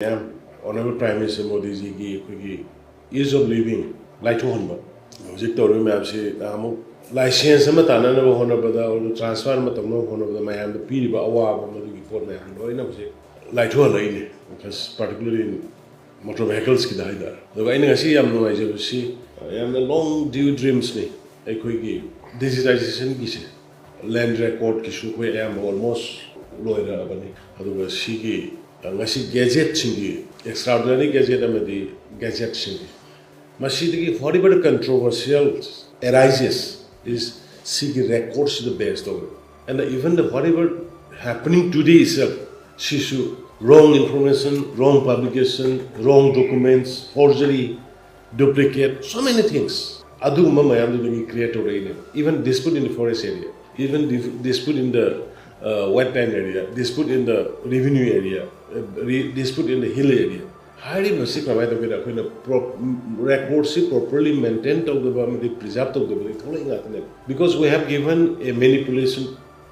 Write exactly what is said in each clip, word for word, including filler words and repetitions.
ꯃꯌꯥꯝ, Honourable Prime Minister ꯃꯣꯗꯤꯖꯤꯒꯤ ꯑꯩꯈꯣꯏꯒꯤ ease of living ꯂꯥꯏꯊꯣꯛꯍꯟꯕ꯫ ꯍꯧꯖꯤꯛ ꯇꯧꯔꯤꯕ ꯃꯌꯥꯝꯁꯤ ꯅꯍꯥꯟꯃꯨꯛ license ꯑꯃ ꯇꯥꯟꯅꯅꯕ ꯍꯣꯠꯅꯕꯗ, ꯑꯣꯔ transfer ꯑꯃ ꯇꯧꯅꯕ ꯍꯣꯠꯅꯕꯗ ꯃꯌꯥꯝꯗ ꯄꯤꯔꯤꯕ ꯑꯋꯥꯕ, ꯃꯗꯨꯒꯤ ꯄꯣꯠ ꯃꯌꯥꯝ ꯂꯣꯏꯅ ꯍꯧꯖꯤꯛ ꯂꯥꯏꯊꯣꯛꯍꯜꯂꯛꯏꯅꯦ, particularly in motor vehicles ꯀꯤꯗ ꯍꯥꯏꯇꯥꯔꯦ꯫ ꯑꯗꯨꯒ ꯑꯩꯅ ꯉꯁꯤ ꯌꯥꯝ ꯅꯨꯡꯉꯥꯏꯖꯕꯁꯤ, ꯌꯥꯝꯅ long due dreams ꯅꯤ ꯑꯩꯈꯣꯏꯒꯤ digitization ꯒꯤꯁꯦ꯫ Land record ꯀꯤꯁꯨ ꯑꯩꯈꯣꯏ ꯑꯌꯥꯝꯕ almost ꯂꯣꯏꯔꯛꯑꯕꯅꯤ꯫ ꯑꯗꯨꯒ ꯁꯤꯒꯤ, ꯑ, ꯉꯁꯤ gadget ꯁꯤꯡꯒꯤ, extraordinary gadget ꯑꯃꯗꯤ gadget ꯁꯤꯡꯒꯤ, ꯃꯁꯤꯗꯒꯤ whatever controversial arises is ꯁꯤꯒꯤ record ꯁꯤꯗ base ꯇꯧꯔꯒ, and even the whatever happening today itself, ꯁꯤꯁꯨ wrong information, wrong publication, wrong documents, forgery, duplicate, so many things, ꯑꯗꯨꯒꯨꯝꯕ ꯃꯌꯥꯝꯗꯨꯗꯒꯤ create ꯇꯧꯔꯛꯏꯅꯦ꯫ Even dispute in the forest area, even dif- dispute in the, uh, wetland area, dispute in the revenue area, uh, re- dispute in the hill area, ꯍꯥꯏꯔꯤꯕꯁꯤ ꯀꯃꯥꯏꯅ ꯇꯧꯒꯦꯗ, ꯑꯩꯈꯣꯏꯅ record ꯁꯤ properly maintain ꯇꯧꯗꯕ ꯑꯃꯗꯤ preserve ꯇꯧꯗꯕꯗꯒꯤ ꯊꯣꯛꯂꯛꯏ ꯉꯥꯛꯇꯅꯦꯕ꯫ Because we have given a manipulation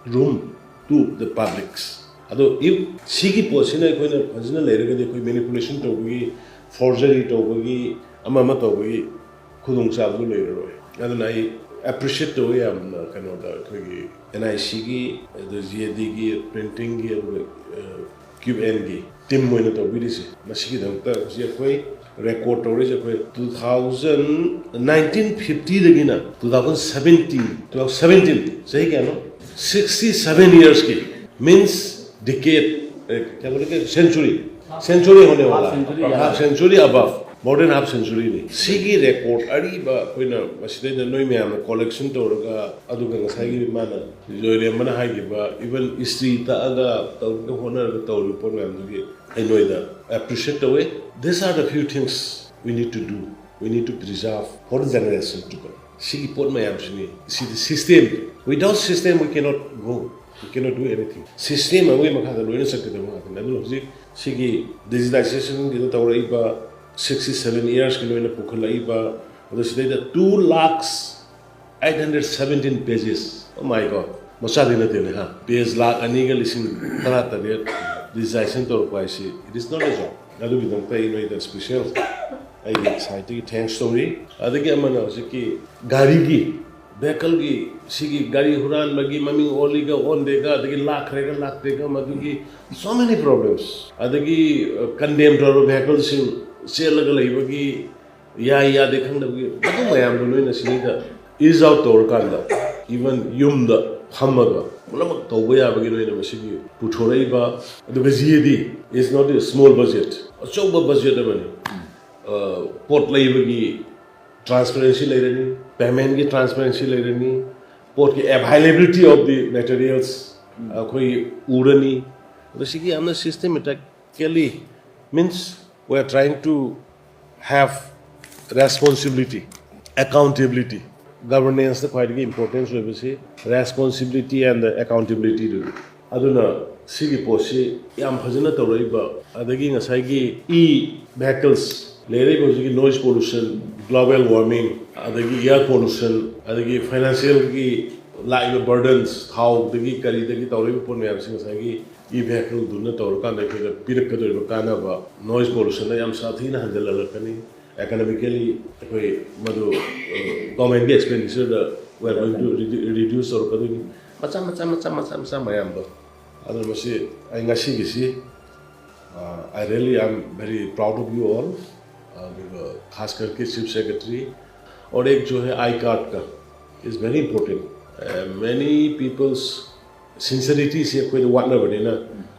room to the publics. ꯑꯗꯣ if ꯁꯤꯒꯤ ꯄꯣꯠꯁꯤꯅ ꯑꯩꯈꯣꯏꯅ ꯐꯖꯅ ꯂꯩꯔꯒꯗꯤ, ꯑꯩꯈꯣꯏ manipulation ꯇꯧꯕꯒꯤ, forgery ꯇꯧꯕꯒꯤ, ꯑꯃ ꯑꯃ ꯇꯧꯕꯒꯤ ꯈꯨꯗꯣꯡꯆꯥꯕꯗꯨ ꯂꯩꯔꯔꯣꯏ꯫ ꯑꯗꯨꯅ ꯑꯩ appreciate ꯇꯧꯋꯤ ꯌꯥꯝꯅ ꯀꯩꯅꯣꯗ, ꯑꯩꯈꯣꯏꯒꯤ NIC ꯒꯤ, ꯑꯗꯨ GAD ꯒꯤ, printing ꯒꯤ, ꯑꯗꯨꯒ, ꯑ, QNꯒꯤ team ꯑꯣꯏꯅ ꯇꯧꯕꯤꯔꯤꯁꯦ꯫ ꯃꯁꯤꯒꯤꯗꯃꯛꯇ ꯍꯧꯖꯤꯛ ꯑꯩꯈꯣꯏ record ꯇꯧꯔꯤꯁꯦ, ꯑꯩꯈꯣꯏ two thousand, nineteen fifty ꯗꯒꯤꯅ two thousand seventeen, two thousand seventeen, ꯆꯍꯤ ꯀꯌꯥꯅꯣ? Sixty seven years ꯀꯤ, means decade, ꯑꯦ, ꯀꯌꯥ ꯕꯣꯂꯦ, century, century ꯍꯣꯅꯦ Wallah. Half century. Half century above, more than half century ꯅꯤ꯫ ꯁꯤꯒꯤ record ꯑꯔꯤꯕ ꯑꯩꯈꯣꯏꯅ ꯃꯁꯤꯗꯩꯗ ꯅꯣꯏ ꯃꯌꯥꯝꯅ collection ꯇꯧꯔꯒ, ꯑꯗꯨꯒ ꯉꯁꯥꯏꯒꯤ ꯃꯥꯅ ꯖꯣꯏꯔꯦꯝꯕꯅ ꯍꯥꯏꯈꯤꯕ, even ꯏꯁꯇ꯭ꯔꯤ ꯇꯛꯑꯒ ꯇꯧꯔꯒ ꯍꯣꯠꯅꯔꯒ ꯇꯧꯔꯤꯕ ꯄꯣꯠ ꯃꯌꯥꯝꯗꯨꯒꯤ ꯑꯩ ꯅꯣꯏꯗ appreciate ꯇꯧꯋꯦ꯫ These are the few things we need to do, we need to preserve for the generation to come. ꯁꯤꯒꯤ ꯄꯣꯠ ꯃꯌꯥꯝꯁꯤꯅꯤ꯫ ꯁꯤꯗꯤ system, without system we cannot go, we cannot do anything. System ꯑꯃꯒꯤ ꯃꯈꯥꯗ ꯂꯣꯏꯅ ꯆꯠꯀꯗꯕ ꯉꯥꯛꯇꯅꯤ꯫ ꯑꯗꯨꯅ ꯍꯧꯖꯤꯛ ꯁꯤꯒꯤ digitization ꯒꯤꯗ ꯇꯧꯔꯛꯏꯕ sixty seven years ꯀꯤ ꯂꯣꯏꯅ ꯄꯨꯈꯠꯂꯛꯏꯕ, ꯑꯗꯣ ꯁꯤꯗꯩꯗ two lakhs eight hundred seventeen pages, oh my God, ꯃꯆꯥꯗꯤ ꯅꯠꯇꯦꯅꯦ ꯍꯥ, page ꯂꯥꯛ ꯑꯅꯤꯒ ꯂꯤꯁꯤꯡ ꯇꯔꯥ ꯇꯔꯦꯠ꯫ ꯔꯤꯖꯥꯏꯁꯟ ꯇꯧꯔꯛꯄ ꯍꯥꯏꯁꯤ, it is not a joke. ꯑꯗꯨꯒꯤꯗꯃꯛꯇ ꯑꯩ ꯅꯣꯏꯗ ꯁ꯭ꯄꯤꯁꯦꯜ ꯑꯩꯒꯤ ꯁꯥꯏꯠꯇꯒꯤ ꯊꯦꯡꯛꯁ ꯇꯧꯔꯤ꯫ ꯑꯗꯒꯤ ꯑꯃꯅ ꯍꯧꯖꯤꯛꯀꯤ ꯒꯥꯔꯤꯒꯤ, ꯚꯦꯍꯤꯀꯜꯒꯤ, ꯁꯤꯒꯤ ꯒꯥꯔꯤ ꯍꯨꯔꯥꯟꯕꯒꯤ, ꯃꯃꯤꯡ ꯑꯣꯜꯂꯤꯒ ꯑꯣꯟꯗꯦꯒ, ꯑꯗꯒꯤ ꯂꯥꯛꯈ꯭ꯔꯦꯒ ꯂꯥꯛꯇꯦꯒ, ꯃꯗꯨꯒꯤ so many problems꯫ ꯑꯗꯒꯤ ꯀꯟꯗꯦꯝ ꯇꯧꯔꯕ ꯚꯦꯍꯤꯀꯜꯁꯤꯡ ꯆꯦꯜꯂꯒ ꯂꯩꯕꯒꯤ, ꯌꯥꯏ ꯌꯥꯗꯦ ꯈꯪꯗꯕꯒꯤ, ꯃꯗꯨ ꯃꯌꯥꯝꯗꯨ ꯅꯣꯏꯅ ꯁꯤꯅꯤꯗ ꯏꯁ ꯑꯥꯎꯠ ꯇꯧꯔꯀꯥꯟꯗ, ꯏꯚꯟ ꯌꯨꯝꯗ ꯐꯝꯃꯒ ꯄꯨꯝꯅꯃꯛ ꯇꯧꯕ ꯌꯥꯕꯒꯤ ꯅꯣꯏꯅ ꯃꯁꯤꯒꯤ ꯄꯨꯊꯣꯔꯛꯏꯕ꯫ ꯑꯗꯨꯒ G A D is not a small budget, ꯑꯆꯧꯕ ꯕꯖꯦꯠ ꯑꯃꯅꯤ꯫ ꯑ, ꯄꯣꯠ ꯂꯩꯕꯒꯤ ꯇ꯭ꯔꯥꯟꯁꯄꯦꯔꯦꯟꯁꯤ ꯂꯩꯔꯅꯤ, ꯄꯦꯃꯦꯟꯒꯤ ꯇ꯭ꯔꯥꯟꯁꯄꯦꯔꯦꯟꯁꯤ ꯂꯩꯔꯅꯤ, ꯄꯣꯠꯀꯤ availability of the materials ꯑꯩꯈꯣꯏ ꯎꯔꯅꯤ꯫ ꯑꯗꯣ ꯁꯤꯒꯤ ꯌꯥꯝꯅ systematically, means we are trying to have responsibility, accountability, governance ꯈ꯭ꯋꯥꯏꯗꯒꯤ importance ꯑꯣꯏꯕꯁꯤ responsibility and accountability ꯗꯨꯅꯤ꯫ ꯑꯗꯨꯅ ꯁꯤꯒꯤ ꯄꯣꯠꯁꯤ ꯌꯥꯝ ꯐꯖꯅ ꯇꯧꯔꯛꯏꯕ, ꯑꯗꯒꯤ ꯉꯁꯥꯏꯒꯤ ꯏ ꯚꯦꯍꯤꯀꯜꯁ, ꯂꯩꯔꯛꯏꯕ ꯍꯧꯖꯤꯛꯀꯤ noise pollution, global warming, ꯑꯗꯒꯤ air pollution, ꯑꯗꯒꯤ ꯐꯥꯏꯅꯥꯟꯁꯤꯌꯦꯜꯒꯤ ꯂꯥꯛꯏꯕ ꯕꯔꯗꯟꯁ, ꯊꯥꯎꯗꯒꯤ ꯀꯔꯤꯗꯒꯤ ꯇꯧꯔꯛꯏꯕ ꯄꯣꯠ ꯃꯌꯥꯝꯁꯤ ꯉꯁꯥꯏꯒꯤ ꯏ ꯚꯦꯍꯤꯀꯜꯗꯨꯅ ꯇꯧꯔꯀꯥꯟꯗ ꯑꯩꯈꯣꯏꯗ ꯄꯤꯔꯛꯀꯗꯧꯔꯤꯕ ꯀꯥꯟꯅꯕ, noise pollution ꯗ ꯌꯥꯝ ꯁꯥꯊꯤꯅ ꯍꯟꯖꯜꯍꯜꯂꯛꯀꯅꯤ꯫ Economically ꯑꯩꯈꯣꯏ ꯃꯗꯨ ꯒꯣꯔꯃꯦꯟꯒꯤ ꯑꯦꯛꯁꯄꯦꯟꯗꯤꯆꯔꯗ we are going to reduce ꯇꯧꯔꯛꯀꯗꯣꯏꯅꯤ꯫ ꯃꯆꯥ ꯃꯆꯥ ꯃꯆꯥ ꯃꯆꯥ ꯃꯆꯥ ꯃꯌꯥꯝꯗꯣ꯫ ꯑꯗꯨꯅ ꯃꯁꯤ ꯑꯩ ꯉꯁꯤꯒꯤꯁꯤ, uh, I really am very proud of you all, uh, खास करके चीफ सेक्रेटरी। और एक जो है आई कार्ड का, is very important। Many people's sincerity ꯁꯤ ꯑꯩꯈꯣꯏꯗ ꯋꯥꯠꯅꯕꯅꯤꯅ,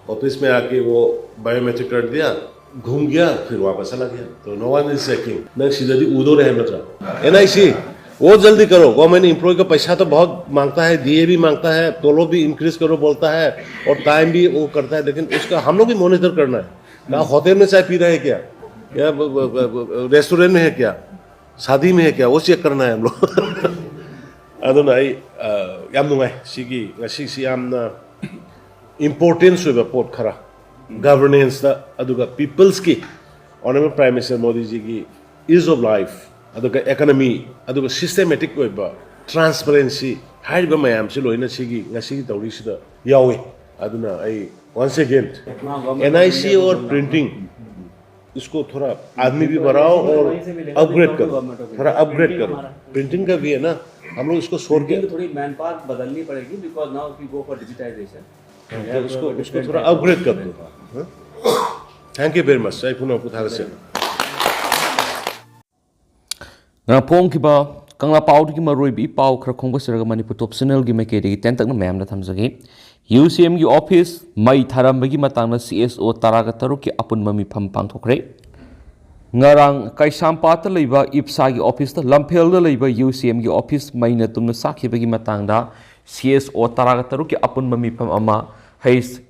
ऑफिस में आके वो बायोमेट्रिक कर दिया, घूम गया, फिर वापस चला गया, तो no one is checking। ꯅꯪ ꯁꯤꯗꯗꯤ ꯎꯗꯧꯔꯦ ꯍꯥꯏꯕ ꯅꯠꯇ꯭ꯔꯥ? N I C, वो जल्दी करो, गवर्नमेंट एम्प्लॉय का पैसा तो बहुत मांगता है, डीए भी मांगता है, तोलो भी इंक्रीज करो बोलता है, और टाइम भी वो करता है, लेकिन उसका हम लोग भी मॉनिटर करना है। क्या होटल में चाय पी रहे हैं क्या, या रेस्टोरेंट में है क्या, शादी में है क्या, वो चेक करना है हम लोग। ꯑꯗꯨꯅ ꯑꯩ, ꯑ, ꯌꯥꯝ ꯅꯨꯡꯉꯥꯏ꯫ ꯁꯤꯒꯤ, ꯉꯁꯤꯁꯤ ꯌꯥꯝꯅ ꯏꯝꯄꯣꯔꯇꯦꯟꯁ ꯑꯣꯏꯕ ꯄꯣꯠ ꯈꯔ, ꯒꯚꯔꯅꯦꯟꯁꯇ, ꯑꯗꯨꯒ ꯄꯤꯄꯜꯁꯀꯤ, ꯑꯣꯅꯔꯦꯕꯜ ꯄ꯭ꯔꯥꯏꯝ ꯃꯤꯅꯤꯁꯇꯔ ꯃꯣꯗꯤꯖꯤꯒꯤ ꯏꯖ ꯑꯣꯐ ꯂꯥꯏꯐ, ꯑꯗꯨꯒ ꯏꯀꯣꯅꯣꯃꯤ, ꯑꯗꯨꯒ ꯁꯤꯁꯇꯦꯃꯦꯇꯤꯛ ꯑꯣꯏꯕ ꯇ꯭ꯔꯥꯟꯁꯄꯔꯦꯟꯁꯤ, ꯍꯥꯏꯔꯤꯕ ꯃꯌꯥꯝꯁꯤ ꯂꯣꯏꯅ ꯁꯤꯒꯤ ꯉꯁꯤꯒꯤ ꯇꯧꯔꯤꯁꯤꯗ ꯌꯥꯎꯏ꯫ ꯑꯗꯨꯅ ꯑꯩ Once again, एनआईसी और प्रिंटिंग, इसको थोड़ा आदमी भी बढ़ाओ और अपग्रेड करो, थोड़ा अपग्रेड करो। प्रिंटिंग का भी है ना, हम लोग इसको छोड़ के प्रिंटिंग तो थोड़ी मैन पावर बदलनी पड़ेगी, because now we go for digitization. तो उसको उसको थोड़ा अपग्रेड कर दो। Thank you very much. Saya puno kutha ꯉꯔꯥꯡ ꯐꯣꯡꯈꯤꯕ ꯀꯪꯂꯥ ꯄꯥꯎꯗꯒꯤ ꯃꯔꯨꯑꯣꯏꯕ ꯏ ꯄꯥꯎ ꯈꯔ ꯈꯣꯝꯒꯠꯆꯔꯒ ꯃꯅꯤꯄꯨꯔ ꯇꯣꯞ ꯆꯦꯅꯦꯜꯒꯤ ꯃꯥꯏꯀꯩꯗꯒꯤ ꯇꯦꯟꯇꯛꯅ ꯃꯌꯥꯝꯗ ꯊꯝꯖꯒꯦ꯫ ꯌꯨ ꯁꯤ ꯑꯦꯝꯒꯤ ꯑꯣꯐꯤꯁ ꯃꯩ ꯊꯥꯔꯝꯕꯒꯤ ꯃꯇꯥꯡꯗ ꯁꯤ ꯑꯦꯁ ꯑꯣ ꯇꯔꯥꯒ ꯇꯔꯨꯛꯀꯤ ꯑꯄꯨꯟꯕ ꯃꯤꯐꯝ ꯄꯥꯡꯊꯣꯛꯈ꯭ꯔꯦ꯫ ꯉꯔꯥꯡ ꯀꯩꯁꯥꯝꯄꯥꯠꯇ ꯂꯩꯕ ꯏꯞꯁꯥꯒꯤ ꯑꯣꯐꯤꯁꯇ ꯂꯝꯐꯦꯜꯗ ꯂꯩꯕ ꯌꯨ ꯁꯤ ꯑꯦꯝꯒꯤ ꯑꯣꯐꯤꯁ ꯃꯩꯅ ꯇꯨꯝꯅ ꯆꯥꯛꯈꯤꯕꯒꯤ ꯃꯇꯥꯡꯗ ꯁꯤ ꯑꯦꯁ ꯑꯣ ꯇꯔꯥꯒ ꯇꯔꯨꯛꯀꯤ ꯑꯄꯨꯟꯕ ꯃꯤꯐꯝ ꯑꯃ ꯍꯩꯁ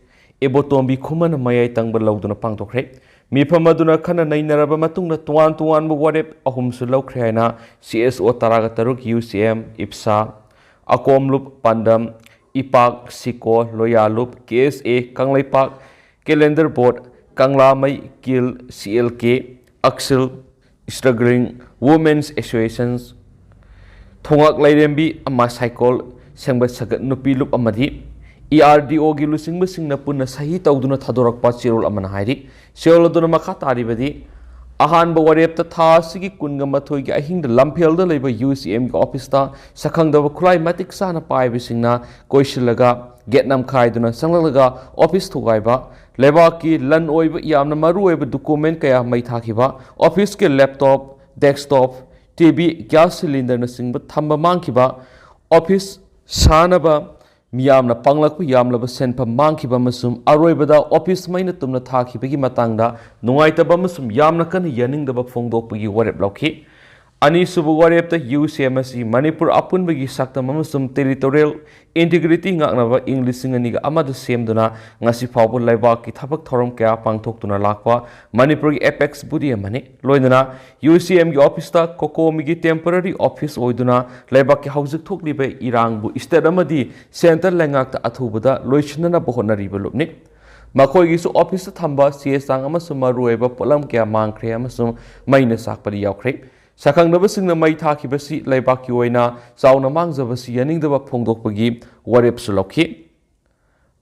ꯏꯕꯣꯇꯣꯝꯕꯤ ꯈꯨꯃꯟꯅ ꯃꯌꯥꯏ ꯇꯪꯕ ꯂꯧꯗꯨꯅ ꯄꯥꯡꯊꯣꯛꯈ꯭ꯔꯦ꯫ ꯃꯤꯐꯝ ꯑꯗꯨꯅ ꯈꯟꯅ ꯅꯩꯅꯔꯕ ꯃꯇꯨꯡꯗ ꯇꯣꯉꯥꯟ ꯇꯣꯉꯥꯟꯕ ꯋꯥꯔꯦꯞ ꯑꯍꯨꯝꯁꯨ ꯂꯧꯈ꯭ꯔꯦ ꯍꯥꯏꯅ ꯁꯤ ꯑꯦꯁ ꯑꯣ ꯇꯔꯥꯒ ꯇꯔꯨꯛ ꯌꯨ ꯁꯤ ꯑꯦꯝ, ꯏꯞꯁꯥ, ꯑꯀꯣꯝꯂꯨꯞ ꯄꯥꯟꯗꯝ, ꯏꯄꯥꯛ, ꯁꯤꯀꯣ, ꯂꯣꯌꯥꯂꯨꯞ, ꯀꯦ ꯑꯦꯁ ꯑꯦ, ꯀꯪꯂꯩꯄꯥꯛ, ꯀꯦꯂꯦꯟꯗꯔ ꯕꯣꯔꯗ, ꯀꯪꯂꯥꯃꯩ, ꯀꯤꯜ, ꯁꯤ ꯑꯦꯜ ꯀꯦ, ꯑꯛꯁꯤꯜ, Struggling Women's Associations, ꯊꯣꯉꯥꯛ ꯂꯥꯏꯔꯦꯝꯕꯤ ꯑꯃ ꯁꯥꯏꯀꯣꯜ ꯁꯦꯡꯕ ꯁꯒꯠ ꯅꯨꯄꯤ ꯂꯨꯞ ꯑꯃꯗꯤ ꯏ ꯑꯥꯔ ꯗꯤ ꯑꯣꯒꯤ ꯂꯨꯆꯤꯡꯕꯁꯤꯡꯅ ꯄꯨꯟꯅ ꯁꯍꯤ ꯇꯧꯗꯨꯅ ꯊꯥꯗꯣꯔꯛꯄ ꯆꯦꯔꯣꯜ ꯑꯃꯅ ꯍꯥꯏꯔꯤ꯫ ꯆꯦꯔꯣꯜ ꯑꯗꯨꯅ ꯃꯈꯥ ꯇꯥꯔꯤꯕꯗꯤ, ꯑꯍꯥꯟꯕ ꯋꯥꯔꯦꯞꯇ ꯊꯥ ꯑꯁꯤꯒꯤ ꯀꯨꯟꯒ ꯃꯥꯊꯣꯏꯒꯤ ꯑꯍꯤꯡꯗ ꯂꯝꯐꯦꯜꯗ ꯂꯩꯕ ꯌꯨ ꯁꯤ ꯑꯦꯝꯒꯤ ꯑꯣꯐꯤꯁꯇ ꯁꯛꯈꯪꯗꯕ ꯈꯨꯠꯂꯥꯏ ꯃꯇꯤꯛ ꯆꯥꯅ ꯄꯥꯏꯕꯁꯤꯡꯅ ꯀꯣꯏꯁꯤꯜꯂꯒ ꯒꯦꯠ ꯅꯝꯈꯥꯏꯗꯨꯅ ꯆꯪꯂꯛꯂꯒ ꯑꯣꯐꯤꯁ ꯊꯨꯒꯥꯏꯕ, ꯂꯩꯕꯥꯛꯀꯤ ꯂꯟ ꯑꯣꯏꯕ ꯌꯥꯝꯅ ꯃꯔꯨ ꯑꯣꯏꯕ ꯗꯣꯀꯨꯃꯦꯟ ꯀꯌꯥ ꯃꯩ ꯊꯥꯈꯤꯕ, ꯑꯣꯐꯤꯁꯀꯤ ꯂꯦꯞꯇꯣꯞ, ꯗꯦꯁꯛꯇꯣꯞ, ꯇꯤ ꯚꯤ, ꯒ꯭ꯌꯥꯁ ꯁꯤꯂꯤꯟꯗꯔꯅꯆꯤꯡꯕ ꯊꯝꯕ ꯃꯥꯡꯈꯤꯕ, ꯑꯣꯐꯤꯁ ꯁꯥꯅꯕ ꯃꯤꯌꯥꯝꯅ ꯄꯥꯡꯂꯛꯄ ꯌꯥꯝꯂꯕ ꯁꯦꯟꯐꯝ ꯃꯥꯡꯈꯤꯕ ꯑꯃꯁꯨꯡ ꯑꯔꯣꯏꯕꯗ ꯑꯣꯐꯤꯁ ꯃꯩꯅ ꯇꯨꯝꯅ ꯊꯥꯈꯤꯕꯒꯤ ꯃꯇꯥꯡꯗ ꯅꯨꯡꯉꯥꯏꯇꯕ ꯑꯃꯁꯨꯡ ꯌꯥꯝꯅ ꯀꯟꯅ ꯌꯥꯅꯤꯡꯗꯕ ꯐꯣꯡꯗꯣꯛꯄꯒꯤ ꯋꯥꯔꯦꯞ ꯂꯧꯈꯤ꯫ ꯑꯅꯤꯁꯨꯕ ꯋꯥꯔꯦꯞꯇ ꯌꯨ ꯁꯤ ꯑꯦꯝ ꯑꯁꯤ ꯃꯅꯤꯄꯨꯔ ꯑꯄꯨꯟꯕꯒꯤ ꯁꯛꯇꯝ ꯑꯃꯁꯨꯡ ꯇꯦꯔꯤꯇꯣꯔꯤꯌꯦꯜ ꯏꯟꯇꯤꯒ꯭ꯔꯤꯇꯤ ꯉꯥꯛꯅꯕ ꯏꯪ ꯂꯤꯁꯤꯡ ꯑꯅꯤꯒ ꯑꯃꯗ ꯁꯦꯝꯗꯨꯅ ꯉꯁꯤ ꯐꯥꯎꯕ ꯂꯩꯕꯥꯛꯀꯤ ꯊꯕꯛ ꯊꯧꯔꯝ ꯀꯌꯥ ꯄꯥꯡꯊꯣꯛꯇꯨꯅ ꯂꯥꯛꯄ ꯃꯅꯤꯄꯨꯔꯒꯤ ꯑꯦꯄꯦꯛꯁ ꯕꯣꯗꯤ ꯑꯃꯅꯤ꯫ ꯂꯣꯏꯅꯅ ꯌꯨ ꯁꯤ ꯑꯦꯝꯒꯤ ꯑꯣꯐꯤꯁꯇ ꯀꯣꯀꯣꯃꯤꯒꯤ ꯇꯦꯝꯄꯔꯔꯤ ꯑꯣꯐꯤꯁ ꯑꯣꯏꯗꯨꯅ ꯂꯩꯕꯥꯛꯀꯤ ꯍꯧꯖꯤꯛ ꯊꯣꯛꯂꯤꯕ ꯏꯔꯥꯡꯕꯨ ꯁ꯭ꯇꯦꯠ ꯑꯃꯗꯤ ꯁꯦꯟꯇꯔ ꯂꯩꯉꯥꯛꯇ ꯑꯊꯨꯕꯗ ꯂꯣꯏꯁꯤꯟꯅꯅꯕ ꯍꯣꯠꯅꯔꯤꯕ ꯂꯨꯞꯅꯤ꯫ ꯃꯈꯣꯏꯒꯤꯁꯨ ꯑꯣꯐꯤꯁꯇ ꯊꯝꯕ ꯆꯦ ꯆꯥꯡ ꯑꯃꯁꯨꯡ ꯃꯔꯨꯑꯣꯏꯕ ꯄꯣꯠꯂꯝ ꯀꯌꯥ ꯃꯥꯡꯈ꯭ꯔꯦ ꯑꯃꯁꯨꯡ ꯃꯩꯅ ꯆꯥꯛꯄꯗ ꯌꯥꯎꯈ꯭ꯔꯦ꯫ ꯁꯛꯈꯪꯗꯕꯁꯤꯡꯅ ꯃꯩ ꯊꯥꯈꯤꯕꯁꯤ ꯂꯩꯕꯥꯛꯀꯤ ꯑꯣꯏꯅ ꯆꯥꯎꯅ ꯃꯥꯡꯖꯕꯁꯤ ꯌꯥꯅꯤꯡꯗꯕ ꯐꯣꯡꯗꯣꯛꯄꯒꯤ ꯋꯥꯔꯦꯞꯁꯨ ꯂꯧꯈꯤ꯫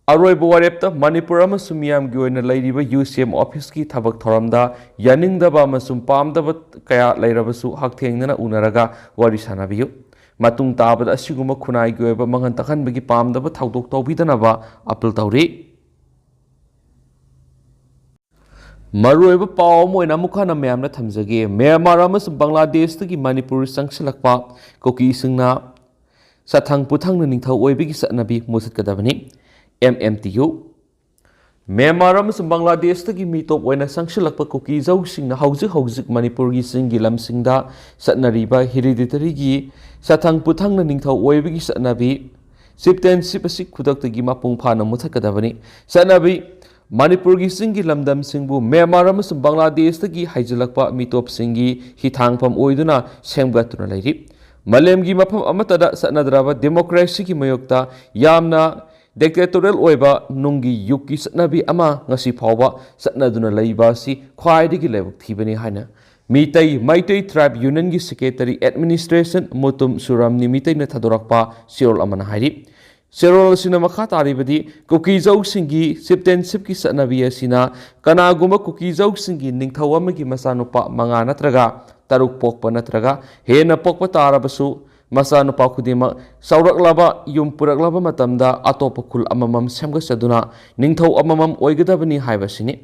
ꯑꯔꯣꯏꯕ ꯋꯥꯔꯦꯞꯇ, ꯃꯅꯤꯄꯨꯔ ꯑꯃꯁꯨꯡ ꯃꯤꯌꯥꯝꯒꯤ ꯑꯣꯏꯅ ꯂꯩꯔꯤꯕ ꯌꯨ ꯁꯤ ꯑꯦꯝ ꯑꯣꯐꯤꯁꯀꯤ ꯊꯕꯛ ꯊꯧꯔꯝꯗ ꯌꯥꯅꯤꯡꯗꯕ ꯑꯃꯁꯨꯡ ꯄꯥꯝꯗꯕ ꯀꯌꯥ ꯂꯩꯔꯕꯁꯨ ꯍꯛꯊꯦꯡꯅꯅ ꯎꯅꯔꯒ ꯋꯥꯔꯤ ꯁꯥꯟꯅꯕꯤꯌꯨ꯫ ꯃꯇꯨꯡ ꯇꯥꯕꯗ ꯑꯁꯤꯒꯨꯝꯕ ꯈꯨꯟꯅꯥꯏꯒꯤ ꯑꯣꯏꯕ ꯃꯥꯡꯍꯟ ꯇꯥꯛꯍꯟꯕꯒꯤ ꯄꯥꯝꯗꯕ ꯊꯧꯗꯣꯛ ꯇꯧꯕꯤꯗꯅꯕ ꯑꯥꯄꯤꯜ ꯇꯧꯔꯤ꯫ ꯃꯔꯨꯑꯣꯏꯕ ꯄꯥꯎ ꯑꯃ ꯑꯣꯏꯅ ꯑꯃꯨꯛ ꯍꯟꯅ ꯃꯌꯥꯝꯗ ꯊꯝꯖꯒꯦ꯫ ꯃ꯭ꯌꯥꯟꯃꯥꯔ ꯑꯃꯁꯨꯡ ꯕꯪꯒ꯭ꯂꯥꯗꯦꯁꯇꯒꯤ ꯃꯅꯤꯄꯨꯔ ꯆꯪꯁꯤꯜꯂꯛꯄ ꯀꯨꯀꯤꯁꯤꯡꯅ ꯁꯥꯊꯪ ꯄꯨꯊꯪꯅ ꯅꯤꯡꯊꯧ ꯑꯣꯏꯕꯒꯤ ꯆꯠꯅꯕꯤ ꯃꯨꯊꯠꯀꯗꯕꯅꯤ꯫ M M T U. Myanmar ꯑꯃꯁꯨꯡ ꯕꯪꯒ꯭ꯂꯥꯗꯦꯁꯇꯒꯤ ꯃꯤꯇꯣꯞ ꯑꯣꯏꯅ ꯆꯪꯁꯤꯜꯂꯛꯄ ꯀꯨꯀꯤ ꯖꯧꯁꯤꯡꯅ ꯍꯧꯖꯤꯛ ꯍꯧꯖꯤꯛ ꯃꯅꯤꯄꯨꯔꯒꯤ ꯆꯤꯡꯒꯤ ꯂꯝꯁꯤꯡꯗ ꯆꯠꯅꯔꯤꯕ ꯍꯤꯔꯤꯗꯤꯇꯔꯤꯒꯤ ꯁꯥꯊꯪ ꯄꯨꯊꯪꯅ ꯅꯤꯡꯊꯧ ꯑꯣꯏꯕꯒꯤ ꯆꯠꯅꯕꯤ, ꯆꯤꯞꯇꯦꯟꯁꯤꯞ ꯑꯁꯤ ꯈꯨꯗꯛꯇꯒꯤ ꯃꯄꯨꯡ ꯐꯥꯅ ꯃꯨꯊꯠꯀꯗꯕꯅꯤ꯫ ꯆꯠꯅꯕꯤ, ꯃꯅꯤꯄꯨꯔꯒꯤ ꯆꯤꯡꯒꯤ ꯂꯝꯗꯝꯁꯤꯡꯕꯨ ꯃ꯭ꯌꯥꯟꯃꯥꯔ ꯑꯃꯁꯨꯡ ꯕꯪꯒ꯭ꯂꯥꯗꯦꯁꯇꯒꯤ ꯍꯩꯖꯤꯜꯂꯛꯄ ꯃꯤꯇꯣꯞꯁꯤꯡꯒꯤ ꯍꯤꯊꯥꯡꯐꯝ ꯑꯣꯏꯗꯨꯅ ꯁꯦꯝꯒꯠꯇꯨꯅ ꯂꯩꯔꯤ꯫ ꯃꯥꯂꯦꯝꯒꯤ ꯃꯐꯝ ꯑꯃꯠꯇꯗ ꯆꯠꯅꯗ꯭ꯔꯕ ꯗꯦꯃꯣꯀ꯭ꯔꯦꯁꯤꯒꯤ ꯃꯥꯌꯣꯛꯇ ꯌꯥꯝꯅ dictatorial ꯑꯣꯏꯕ ꯅꯨꯡꯒꯤ ꯌꯨꯒꯀꯤ ꯆꯠꯅꯕꯤ ꯑꯃ ꯉꯁꯤ ꯐꯥꯎꯕ ꯆꯠꯅꯗꯨꯅ ꯂꯩꯕ ꯑꯁꯤ ꯈ꯭ꯋꯥꯏꯗꯒꯤ ꯂꯥꯏꯕꯛ ꯊꯤꯕꯅꯤ ꯍꯥꯏꯅ ꯃꯤꯇꯩ, ꯃꯩꯇꯩ ꯇ꯭ꯔꯥꯏꯕ ꯌꯨꯅꯤꯌꯟꯒꯤ ꯁꯦꯀ꯭ꯔꯦꯇꯔꯤ ꯑꯦꯗꯃꯤꯅꯤꯁꯇ꯭ꯔꯦꯁꯟ ꯃꯨꯇꯨꯝ ꯁꯨꯔꯝꯅꯤ ꯃꯤꯇꯩꯅ ꯊꯥꯗꯣꯔꯛꯄ ꯆꯦꯔꯣꯜ ꯑꯃꯅ ꯍꯥꯏꯔꯤ꯫ ꯆꯦꯔꯣꯜ ꯑꯁꯤꯅ ꯃꯈꯥ ꯇꯥꯔꯤꯕꯗꯤ, ꯀꯨꯀꯤ ꯖꯧꯁꯤꯡꯒꯤ ꯆꯤꯞꯇꯦꯟꯁꯤꯞꯀꯤ ꯆꯠꯅꯕꯤ ꯑꯁꯤꯅ ꯀꯅꯥꯒꯨꯝꯕ ꯀꯨꯀꯤ ꯖꯧꯁꯤꯡꯒꯤ ꯅꯤꯡꯊꯧ ꯑꯃꯒꯤ ꯃꯆꯥꯅꯨꯄꯥ ꯃꯉꯥ ꯅꯠꯇ꯭ꯔꯒ ꯇꯔꯨꯛ ꯄꯣꯛꯄ ꯅꯠꯇ꯭ꯔꯒ ꯍꯦꯟꯅ ꯄꯣꯛꯄ ꯇꯥꯔꯕꯁꯨ, ꯃꯆꯥꯅꯨꯄꯥ ꯈꯨꯗꯤꯡꯃꯛ ꯆꯥꯎꯔꯛꯂꯕ, ꯌꯨꯝ ꯄꯨꯔꯛꯂꯕ ꯃꯇꯝꯗ ꯑꯇꯣꯞꯄ ꯈꯨꯜ ꯑꯃꯃꯝ ꯁꯦꯝꯒꯠꯆꯗꯨꯅ ꯅꯤꯡꯊꯧ ꯑꯃꯃꯝ ꯑꯣꯏꯒꯗꯕꯅꯤ ꯍꯥꯏꯕꯁꯤꯅꯤ꯫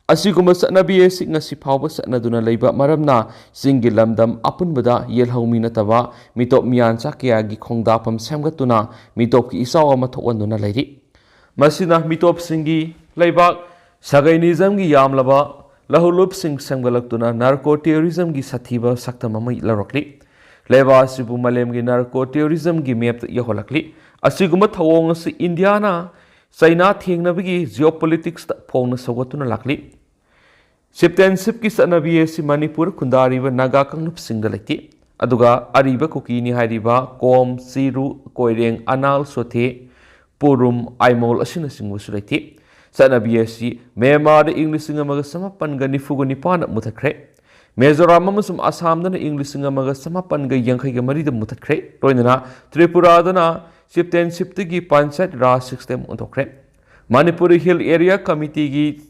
ꯑꯁꯤꯒꯨꯝꯕ ꯆꯠꯅꯕꯤ ꯑꯁꯤ ꯉꯁꯤ ꯐꯥꯎꯕ ꯆꯠꯅꯗꯨꯅ ꯂꯩꯕ ꯃꯔꯝꯅ ꯆꯤꯡꯒꯤ ꯂꯝꯗꯝ ꯑꯄꯨꯟꯕꯗ ꯌꯦꯜꯍꯧꯃꯤ ꯅꯠꯇꯕ ꯃꯤꯇꯣꯞ ꯃꯤꯌꯥꯟꯆꯥ ꯀꯌꯥꯒꯤ ꯈꯣꯡꯗꯥꯐꯝ ꯁꯦꯝꯒꯠꯇꯨꯅ ꯃꯤꯇꯣꯞꯀꯤ ꯏꯆꯥꯎ ꯑꯃ ꯊꯣꯛꯍꯟꯗꯨꯅ ꯂꯩꯔꯤ꯫ ꯃꯁꯤꯅ ꯃꯤꯇꯣꯞꯁꯤꯡꯒꯤ ꯂꯩꯕꯥꯛ ꯁꯒꯩꯅꯤꯖꯝꯒꯤ ꯌꯥꯝꯂꯕ ꯂꯍꯨꯂꯨꯞꯁꯤꯡ ꯁꯦꯝꯒꯠꯂꯛꯇꯨꯅ ꯅꯥꯔꯀꯣ ꯇꯦꯔꯣꯔꯤꯖꯝꯒꯤ ꯁꯥꯊꯤꯕ ꯁꯛꯇꯝ ꯑꯃ ꯂꯧꯔꯛꯂꯤ꯫ ꯂꯩꯕꯥꯛ ꯑꯁꯤꯕꯨ ꯃꯥꯂꯦꯝꯒꯤ ꯅꯥꯔꯀꯣ ꯇꯦꯔꯣꯔꯤꯖꯝꯒꯤ ꯃꯦꯞꯇ ꯌꯧꯍꯜꯂꯛꯂꯤ꯫ ꯑꯁꯤꯒꯨꯝꯕ ꯊꯧꯑꯣꯡ ꯑꯁꯤ ꯏꯟꯗꯤꯌꯥꯅ ꯆꯩꯅꯥ ꯊꯦꯡꯅꯕꯒꯤ ꯖꯤꯑꯣꯄꯣꯂꯤꯇꯤꯛꯁꯇ ꯐꯣꯡꯅ ꯁꯧꯒꯠꯇꯨꯅ ꯂꯥꯛꯂꯤ꯫ ꯆꯤꯞꯇꯦꯟꯁꯤꯞꯀꯤ ꯆꯠꯅꯕꯤ ꯑꯁꯤ ꯃꯅꯤꯄꯨꯔ ꯈꯨꯟꯗꯥꯔꯤꯕ ꯅꯥꯒꯥ ꯀꯥꯡꯂꯨꯞꯁꯤꯡꯗ ꯂꯩꯇꯦ꯫ ꯑꯗꯨꯒ ꯑꯔꯤꯕ ꯀꯨꯀꯤꯅꯤ ꯍꯥꯏꯔꯤꯕ ꯀꯣꯝ, ꯆꯤꯔꯨ, ꯀꯣꯏꯔꯦꯡ, ꯑꯅꯥꯜ, ꯁꯣꯊꯦ, ꯄꯨꯔꯨꯝ, ꯑꯥꯏꯃꯣꯜ ꯑꯁꯤꯅꯆꯤꯡꯕꯁꯨ ꯂꯩꯇꯦ꯫ ꯆꯠꯅꯕꯤ ꯑꯁꯤ ꯃ꯭ꯌꯥꯟꯃꯥꯔꯗ ꯏꯪ ꯂꯤꯁꯤꯡ ꯑꯃꯒ ꯆꯃꯥꯄꯟꯒ ꯅꯤꯐꯨꯒ ꯅꯤꯄꯥꯟꯗ ꯃꯨꯊꯠꯈ꯭ꯔꯦ꯫ ꯃꯤꯖꯣꯔꯥꯝ ꯑꯃꯁꯨꯡ ꯑꯁꯥꯝꯗꯅ ꯏꯪ ꯂꯤꯁꯤꯡ ꯑꯃꯒ ꯆꯃꯥꯄꯟꯒ ꯌꯥꯡꯈꯩꯒ ꯃꯔꯤꯗ ꯃꯨꯊꯠꯈ꯭ꯔꯦ꯫ ꯂꯣꯏꯅꯅ ꯇ꯭ꯔꯤꯄꯨꯔꯥꯗꯅ ꯆꯤꯞꯇꯦꯟꯁꯤꯞꯇꯒꯤ ꯄꯟꯆꯥꯌꯠ ꯔꯥꯖ ꯁꯤꯁꯇꯦꯝ ꯑꯣꯟꯊꯣꯛꯈ꯭ꯔꯦ꯫ ꯃꯅꯤꯄꯨꯔꯤ ꯍꯤꯜ ꯑꯦꯔꯤꯌꯥ ꯀꯃꯤꯇꯤꯒꯤ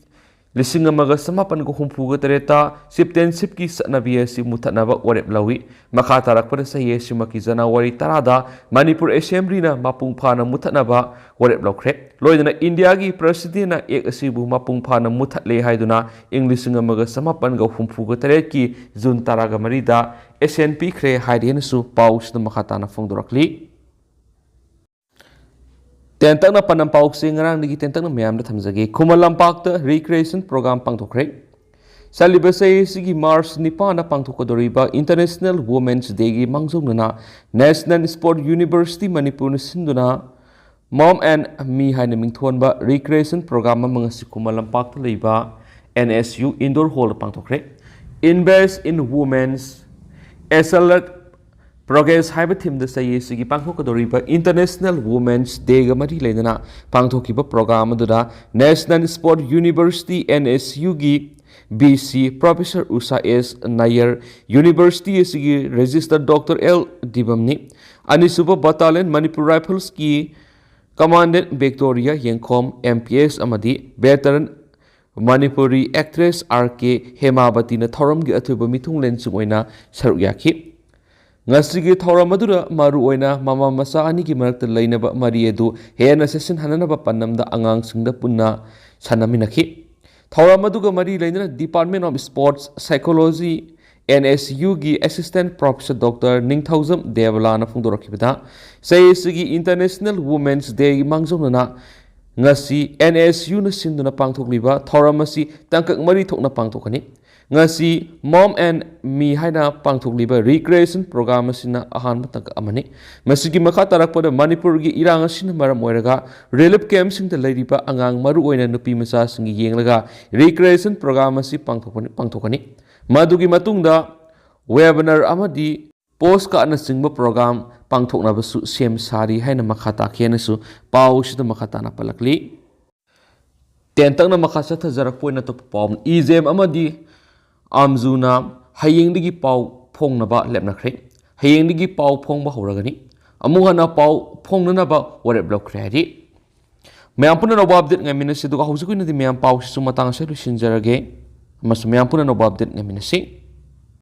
ꯂꯤꯁꯤꯡ ꯑꯃꯒ ꯆꯃꯥꯄꯟꯒ ꯍꯨꯝꯐꯨꯒ ꯇꯔꯦꯠꯇ ꯆꯤꯞꯇꯦꯟꯁꯤꯞꯀꯤ ꯆꯠꯅꯕꯤ ꯑꯁꯤ ꯃꯨꯊꯠꯅꯕ ꯋꯥꯔꯦꯞ ꯂꯧꯏ꯫ ꯃꯈꯥ ꯇꯥꯔꯛꯄꯗ ꯆꯍꯤ ꯑꯁꯤꯃꯛꯀꯤ ꯖꯅꯋꯥꯔꯤ ꯇꯔꯥꯗ ꯃꯅꯤꯄꯨꯔ ꯑꯦꯁꯦꯝꯕ꯭ꯂꯤꯅ ꯃꯄꯨꯡ ꯐꯥꯅ ꯃꯨꯊꯠꯅꯕ ꯋꯥꯔꯦꯞ ꯂꯧꯈ꯭ꯔꯦ꯫ ꯂꯣꯏꯅꯅ ꯏꯟꯗꯤꯌꯥꯒꯤ ꯄ꯭ꯔꯦꯁꯤꯗꯦꯟꯅ ꯑꯦꯛ ꯑꯁꯤꯕꯨ ꯃꯄꯨꯡ ꯐꯥꯅ ꯃꯨꯊꯠꯂꯦ ꯍꯥꯏꯗꯨꯅ ꯏꯪ ꯂꯤꯁꯤꯡ ꯑꯃꯒ ꯆꯃꯥꯄꯟꯒ ꯍꯨꯝꯐꯨꯒ ꯇꯔꯦꯠꯀꯤ ꯖꯨꯟ ꯇꯔꯥꯒ ꯃꯔꯤꯗ ꯑꯦꯁꯦꯟ ꯄꯤꯈ꯭ꯔꯦ ꯍꯥꯏꯔꯦꯅꯁꯨ ꯄꯥꯎꯁꯤꯗ ꯃꯈꯥ ꯇꯥꯅ ꯐꯣꯡꯗꯣꯔꯛꯂꯤ꯫ ꯇꯦꯟꯇꯛꯅ ꯄꯥꯟꯗꯝ ꯄꯥꯎꯁꯦ ꯉꯔꯥꯡꯗꯒꯤ ꯇꯦꯟꯇꯛꯅ ꯃꯌꯥꯝꯗ ꯊꯝꯖꯒꯦ꯫ ꯈꯨꯃꯟ ꯂꯝꯄꯥꯛꯇ ꯔꯤꯀ꯭ꯔꯤꯌꯦꯁꯟ ꯄ꯭ꯔꯣꯒ꯭ꯔꯥꯝ ꯄꯥꯡꯊꯣꯛꯈ꯭ꯔꯦ꯫ ꯆꯠꯂꯤꯕ ꯆꯍꯤ ꯑꯁꯤꯒꯤ ꯃꯥꯔꯆ ꯅꯤꯄꯥꯟꯗ ꯄꯥꯡꯊꯣꯛꯀꯗꯧꯔꯤꯕ ꯏꯟꯇꯔꯅꯦꯁꯅꯦꯜ ꯋꯨꯃꯦꯟꯁ ꯗꯦꯒꯤ ꯃꯥꯡꯖꯧꯅꯅ ꯅꯦꯁꯅꯦꯜ ꯁ꯭ꯄꯣꯔꯠ ꯌꯨꯅꯤꯚꯔꯁꯤꯇꯤ ꯃꯅꯤꯄꯨꯔꯅ ꯁꯤꯟꯗꯨꯅ ꯃꯣꯝ ꯑꯦꯟ ꯃꯤ ꯍꯥꯏꯅ ꯃꯤꯡꯊꯣꯟꯕ ꯔꯤꯀ꯭ꯔꯤꯌꯦꯁꯟ ꯄ꯭ꯔꯣꯒ꯭ꯔꯥꯝ ꯑꯃ ꯉꯁꯤ ꯈꯨꯃꯟ ꯂꯝꯄꯥꯛꯇ ꯂꯩꯕ ꯑꯦꯟ ꯑꯦꯁ ꯌꯨ ꯏꯟꯗꯣꯔ ꯍꯣꯜꯗ ꯄꯥꯡꯊꯣꯛꯈ꯭ꯔꯦ꯫ Invest in Women's Accelerate Progress ꯍꯥꯏꯕ ꯊꯤꯝꯗ ꯆꯍꯤ ꯑꯁꯤꯒꯤ ꯄꯥꯡꯊꯣꯛꯀꯗꯧꯔꯤꯕ ꯏꯟꯇꯔꯅꯦꯁꯅꯦꯜ ꯋꯨꯃꯦꯟꯁ ꯗꯦꯒ ꯃꯔꯤ ꯂꯩꯅꯅ ꯄꯥꯡꯊꯣꯛꯈꯤꯕ ꯄ꯭ꯔꯣꯒ꯭ꯔꯥꯝ ꯑꯗꯨꯗ national sport university, and S ꯌꯨꯒꯤ ꯚꯤ ꯁꯤ ꯄ꯭ꯔꯣꯐꯦꯁꯔ ꯎꯁꯥ ꯑꯦꯁ ꯅꯥꯌꯔ, ꯌꯨꯅꯤꯚꯔꯁꯤꯇꯤ ꯑꯁꯤꯒꯤ ꯔꯦꯖꯤꯁꯇꯔ ꯗꯣꯛꯇꯔ ꯑꯦꯜ ꯗꯤꯕꯝꯅꯤ, ꯑꯅꯤꯁꯨꯕ ꯕꯠꯇꯥꯂꯤꯌꯟ ꯃꯅꯤꯄꯨꯔ ꯔꯥꯏꯐꯜꯁꯀꯤ ꯀꯃꯥꯟꯗꯦꯟ ꯚꯤꯛꯇꯣꯔꯤꯌꯥ ꯌꯦꯡꯈꯣꯝ, ꯑꯦꯝ ꯄꯤ ꯑꯦꯁ ꯑꯃꯗꯤ ꯚꯦꯇꯔꯟ ꯃꯅꯤꯄꯨꯔꯤ ꯑꯦꯛꯇ꯭ꯔꯦꯁ ꯑꯥꯔ ꯀꯦ ꯍꯦꯃꯥꯕꯇꯤꯅ ꯊꯧꯔꯝꯒꯤ ꯑꯊꯣꯏꯕ ꯃꯤꯊꯨꯡꯂꯦꯟꯁꯤꯡ ꯑꯣꯏꯅ ꯁꯔꯨꯛ ꯌꯥꯈꯤ꯫ ꯉꯁꯤꯒꯤ ꯊꯧꯔꯝ ꯑꯗꯨꯗ ꯃꯔꯨꯑꯣꯏꯅ ꯃꯃꯥ ꯃꯆꯥ ꯑꯅꯤꯒꯤ ꯃꯔꯛꯇ ꯂꯩꯅꯕ ꯃꯔꯤ ꯑꯗꯨ ꯍꯦꯟꯅ ꯆꯦꯠꯁꯤꯟꯍꯟꯅꯕ ꯄꯥꯟꯗꯝꯗ ꯑꯉꯥꯡꯁꯤꯡꯗ ꯄꯨꯟꯅ ꯁꯥꯟꯅꯃꯤꯟꯅꯈꯤ꯫ ꯊꯧꯔꯝ ꯑꯗꯨꯒ ꯃꯔꯤ ꯂꯩꯅꯅ Department of Sports Psychology, N S ꯌꯨꯒꯤ ꯑꯦꯁꯤꯁꯇꯦꯟ ꯄ꯭ꯔꯣꯐꯦꯁꯔ ꯗꯣꯛꯇꯔ ꯅꯤꯡꯊꯧꯖꯝ ꯗꯦꯕꯂꯥꯅ ꯐꯣꯡꯗꯣꯔꯛꯈꯤꯕꯗ, ꯆꯍꯤ ꯑꯁꯤꯒꯤ ꯏꯟꯇꯔꯅꯦꯁꯅꯦꯜ ꯋꯨꯃꯦꯟꯁ ꯗꯦꯒꯤ ꯃꯥꯡꯖꯧꯅꯅ ꯉꯁꯤ ꯑꯦꯟ ꯑꯦꯁ ꯌꯨꯅ ꯁꯤꯟꯗꯨꯅ ꯄꯥꯡꯊꯣꯛꯂꯤꯕ ꯊꯧꯔꯝ ꯑꯁꯤ ꯇꯥꯡꯀꯛ ꯃꯔꯤ ꯊꯣꯛꯅ ꯄꯥꯡꯊꯣꯛꯀꯅꯤ꯫ ꯉꯁꯤ ꯃꯣꯝ ꯑꯦꯟ ꯃꯤ ꯍꯥꯏꯅ ꯄꯥꯡꯊꯣꯛꯂꯤꯕ ꯔꯤꯀ꯭ꯔꯤꯌꯦꯁꯟ ꯄ꯭ꯔꯣꯒ꯭ꯔꯥꯝ ꯑꯁꯤꯅ ꯑꯍꯥꯟꯕ ꯇꯥꯡꯀꯛ ꯑꯃꯅꯤ꯫ ꯃꯁꯤꯒꯤ ꯃꯈꯥ ꯇꯥꯔꯛꯄꯗ ꯃꯅꯤꯄꯨꯔꯒꯤ ꯏꯔꯥꯡ ꯑꯁꯤꯅ ꯃꯔꯝ ꯑꯣꯏꯔꯒ ꯔꯤꯂꯤꯐ ꯀꯦꯝꯞꯁꯤꯡꯗ ꯂꯩꯔꯤꯕ ꯑꯉꯥꯡ, ꯃꯔꯨꯑꯣꯏꯅ ꯅꯨꯄꯤ ꯃꯆꯥꯁꯤꯡꯒꯤ ꯌꯦꯡꯂꯒ ꯔꯤꯀ꯭ꯔꯤꯌꯦꯁꯟ ꯄ꯭ꯔꯣꯒ꯭ꯔꯥꯝ ꯑꯁꯤ ꯄꯥꯡꯊꯣꯛꯄꯅꯤ-, ꯄꯥꯡꯊꯣꯛꯀꯅꯤ꯫ ꯃꯗꯨꯒꯤ ꯃꯇꯨꯡꯗ ꯋꯦꯕꯤꯅꯥꯔ ꯑꯃꯗꯤ ꯄꯣꯁ ꯀꯥꯔꯠꯅꯆꯤꯡꯕ ꯄ꯭ꯔꯣꯒ꯭ꯔꯥꯝ ꯄꯥꯡꯊꯣꯛꯅꯕꯁꯨ ꯁꯦꯝ ꯁꯥꯔꯤ ꯍꯥꯏꯅ ꯃꯈꯥ ꯇꯥꯈꯤ ꯍꯥꯏꯅꯁꯨ ꯄꯥꯎꯁꯤꯗ ꯃꯈꯥ ꯇꯥꯅ ꯄꯜꯂꯛꯂꯤ꯫ ꯇꯦꯟꯇꯛꯅ ꯃꯈꯥ ꯆꯠꯊꯖꯔꯛꯄ ꯑꯣꯏꯅ ꯑꯇꯣꯞꯄ ꯄꯥꯎ ꯑꯃ, ꯏꯖꯦꯝ ꯑꯃꯗꯤ ꯑꯥꯝꯖꯨꯅ ꯍꯌꯦꯡꯗꯒꯤ ꯄꯥꯎ ꯐꯣꯡꯅꯕ ꯂꯦꯞꯅꯈ꯭ꯔꯦ꯫ ꯍꯌꯦꯡꯗꯒꯤ ꯄꯥꯎ ꯐꯣꯡꯕ ꯍꯧꯔꯒꯅꯤ꯫ ꯑꯃꯨꯛ ꯍꯟꯅ ꯄꯥꯎ ꯐꯣꯡꯅꯅꯕ ꯋꯥꯔꯦꯞ ꯂꯧꯈ꯭ꯔꯦ ꯍꯥꯏꯔꯤ꯫ ꯃꯌꯥꯝ ꯄꯨꯝꯅꯃꯛ ꯑꯞꯗꯦꯠ ꯉꯥꯏꯃꯤꯟꯅꯁꯤ꯫ ꯑꯗꯨꯒ ꯍꯧꯖꯤꯛꯀꯤ ꯑꯣꯏꯅꯗꯤ ꯃꯌꯥꯝ ꯄꯥꯎꯁꯤꯁꯨ ꯃꯇꯥꯡ ꯑꯁꯤꯗ ꯂꯣꯏꯁꯤꯟꯖꯔꯒꯦ꯫ ꯑꯃꯁꯨꯡ ꯃꯌꯥꯝ ꯄꯨꯝꯅꯃꯛ ꯑꯞꯗꯦꯠ ꯉꯥꯏꯃꯤꯟꯅꯁꯤ꯫